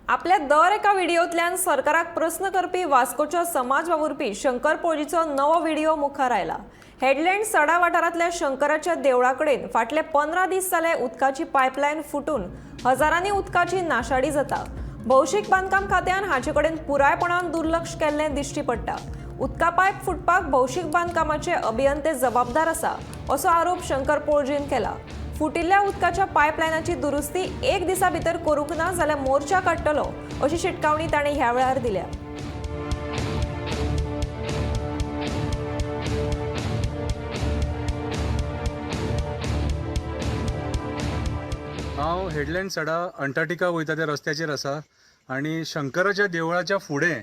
आपल्या दर एका व्हिडियोंतल्यान सरकाराक प्रस्न करपी वास्कोच्या समाज वावुरपी शंकर पोळजीचो नवो व्हिडिओ मुखार आयला. हेडलँड सडा वाठारांतल्या शंकराच्या देवळा कडेन फाटले 15 दीस जाले उदकाची पायपलायन फुटून हजारांनी उदकाची नाशाडी जाता. भौशीक बांदकाम खात्यान हाचे कडेन पुरायपणान दुर्लक्ष केल्लें दिश्टी पडटा. उदका पायप फुटपाक भौशीक बांदकामाचे अभियंते जबाबदार आसा असो आरोप शंकर पोळजीन केला. फुटिल्ल्या उदकाच्या पायपलायनाची दुरुस्ती एक दिसा भितर करूंक ना जाल्यार मोर्चा काडटलो अशी शिटकावणी ताणें ह्या वेळार दिल्या. हांव हेडलँड सडा अंटार्क्टिका वयता त्या रस्त्याचेर आसा आनी शंकराच्या देवळाच्या फुडें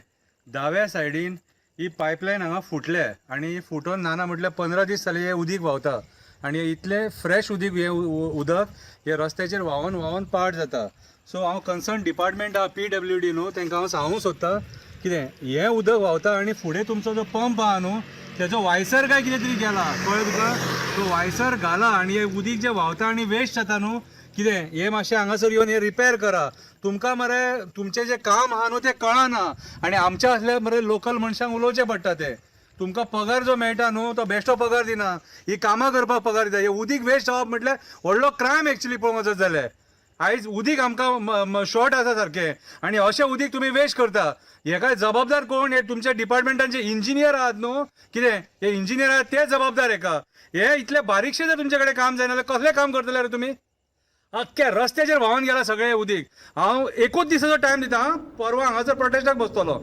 दाव्या सायडीन ही पायपलायन हांगा फुटल्या आनी फुटोन ना ना म्हटल्यार 15 दीस जाले हें उदीक व्हांवता आनी इतलें फ्रेश उदीक हें उदक हे रस्त्याचेर व्हांवोन व्हांवोन पाड जाता. सो हांव कन्सर्न डिपार्टमेंट आहा PWD न्हू, तांकां हांव सांगूंक सोदता कितें हें उदक व्हांवता आनी फुडें तुमचो जो पंप आहा न्हू तेजो वायसर काय कितें तरी गेला, कळ्ळें तुका? तो वायसर घाला आनी हें उदीक जें व्हांवता आनी वेस्ट जाता न्हू कितें हें मातशें हांगासर येवन हें रिपेर करा. तुमकां मरे तुमचें जें काम आहा न्हू तें कळना आनी आमच्या असल्या मरे लोकल मनशांक उलोवचें पडटा तें. तुमकां पगार जो मेळटा न्हू तो बेश्टो पगार दिना, ही कामां करपाक पगार दिता. हें उदीक वेस्ट जावप म्हटल्यार व्हडलो क्रायम एक्चुली पळोवंक वचत जाल्यार. आयज उदीक आमकां शॉर्ट आसा सारकें आनी अशें उदीक तुमी वेस्ट करता. हेका जबाबदार कोण? हे तुमच्या डिपार्टमेंटाचे इंजिनियर आहात न्हू कितें हे इंजिनियर आहात ते जबाबदार हेका. हे इतले बारीकशें जर तुमचे कडेन काम जायना जाल्यार कसलें काम करतले रे तुमी? अख्ख्या रस्त्याचेर व्हांवन गेला सगळें उदीक. हांव एकूच दिसाचो टायम दिता, आं, परवां हांगासर प्रोटेस्टाक बसतलो.